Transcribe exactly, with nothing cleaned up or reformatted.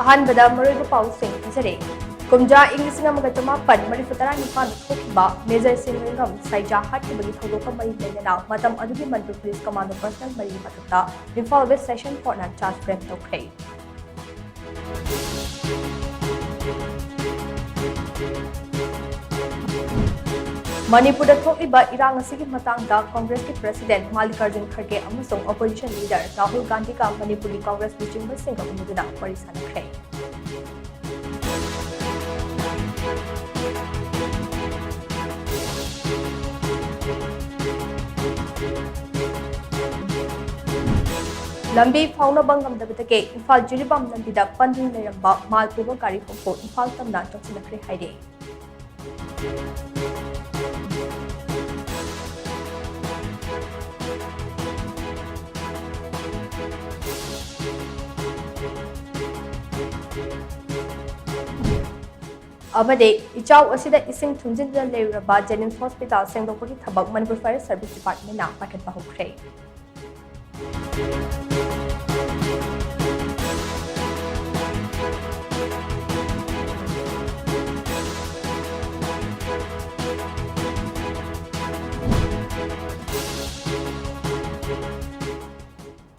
ꯑꯍꯥꯟꯕꯗ ꯃꯔꯨꯑꯣꯏꯕ ꯄꯥꯎꯁꯤꯡ ꯊꯤꯖꯔꯤ꯫ ꯀꯨꯝꯖꯥ ꯏꯪ ꯂꯤꯁꯤꯡ ꯑꯃꯒ ꯆꯃꯥꯄꯟ ꯃꯔꯤꯐꯨ ꯇꯔꯥ ꯅꯤꯄꯥꯟꯗ ꯊꯣꯛꯈꯤꯕ ꯃꯦꯖꯔ ꯁꯤꯡꯔꯦꯡꯒꯝ ꯁꯥꯏꯖꯥ ꯍꯥꯠꯈꯤꯕꯒꯤ ꯊꯧꯗꯣꯛꯀ ꯃꯔꯤ ꯂꯩꯅꯅ ꯃꯇꯝ ꯑꯗꯨꯒꯤ ꯃꯅꯤꯄꯨꯔ ꯄꯨꯂꯤꯁ ꯀꯃꯥꯟꯗꯣ ꯄꯔꯁꯅꯦꯜ ꯃꯔꯤꯒꯤ ꯃꯊꯛꯇ ꯏꯝꯐꯥꯜ ꯋꯦꯁ ꯁꯦꯁꯟ ꯀꯣꯔꯠꯅ ꯆꯥꯔꯖ ꯐ꯭ꯔꯦꯝ ꯇꯧꯈ꯭ꯔꯦ꯫ ꯃꯅꯤꯄꯨꯔꯗ ꯊꯣꯛꯂꯤꯕ ꯏꯔꯥꯡ ꯑꯁꯤꯒꯤ ꯃꯇꯥꯡꯗ ꯀꯣꯡꯒ꯭ꯔꯦꯁꯀꯤ ꯄ꯭ꯔꯁꯤꯗꯦꯟ ꯃꯥꯜꯂꯤꯀꯥꯔꯖꯨꯟ ꯈꯔꯒꯦ ꯑꯃꯁꯨꯡ ꯑꯣꯄꯣꯖꯤꯁꯟ ꯂꯤꯗꯔ ꯔꯥꯍꯨꯜ ꯒꯥꯟꯙꯤꯒ ꯃꯅꯤꯄꯨꯔꯒꯤ ꯀꯣꯡꯒ꯭ꯔꯦꯁ ꯂꯨꯆꯤꯡꯕꯁꯤꯡꯒ ꯎꯅꯗꯨꯅ ꯋꯥꯔꯤ ꯁꯥꯟꯅꯈ꯭ꯔꯦ꯫ ꯂꯝꯕꯤ ꯐꯥꯎꯅꯕ ꯉꯝꯗꯕꯗꯒꯤ ꯏꯝꯐꯥꯜ ꯖꯤꯔꯤꯕꯥꯝ ꯂꯝꯕꯤꯗ ꯄꯟꯗꯨꯅ ꯂꯩꯔꯝꯕ ꯃꯥꯜ ꯄꯨꯕ ꯒꯥꯔꯤ ꯍꯨꯝꯐꯨ ꯏꯝꯐꯥꯜ ꯇꯝꯅ ꯆꯪꯁꯤꯟꯅꯈ꯭ꯔꯦ ꯍꯥꯏꯔꯤ꯫ ꯑꯃꯗꯤ ꯏꯆꯥꯎ ꯑꯁꯤꯗ ꯏꯁꯤꯡ ꯊꯨꯝꯖꯤꯟꯗꯨꯅ ꯂꯩꯔꯨꯔꯕ ꯖꯦꯅꯤꯝꯁ ꯍꯣꯁꯄꯤꯇꯥꯜ ꯁꯦꯡꯗꯣꯛꯄꯒꯤ ꯊꯕꯛ ꯃꯅꯤꯄꯨꯔ ꯐꯥꯌꯔ ꯁꯔꯚꯤꯁ ꯗꯤꯄꯥꯔꯠꯃꯦꯟꯅ ꯄꯥꯏꯈꯠꯄ ꯍꯧꯈ꯭ꯔꯦ꯫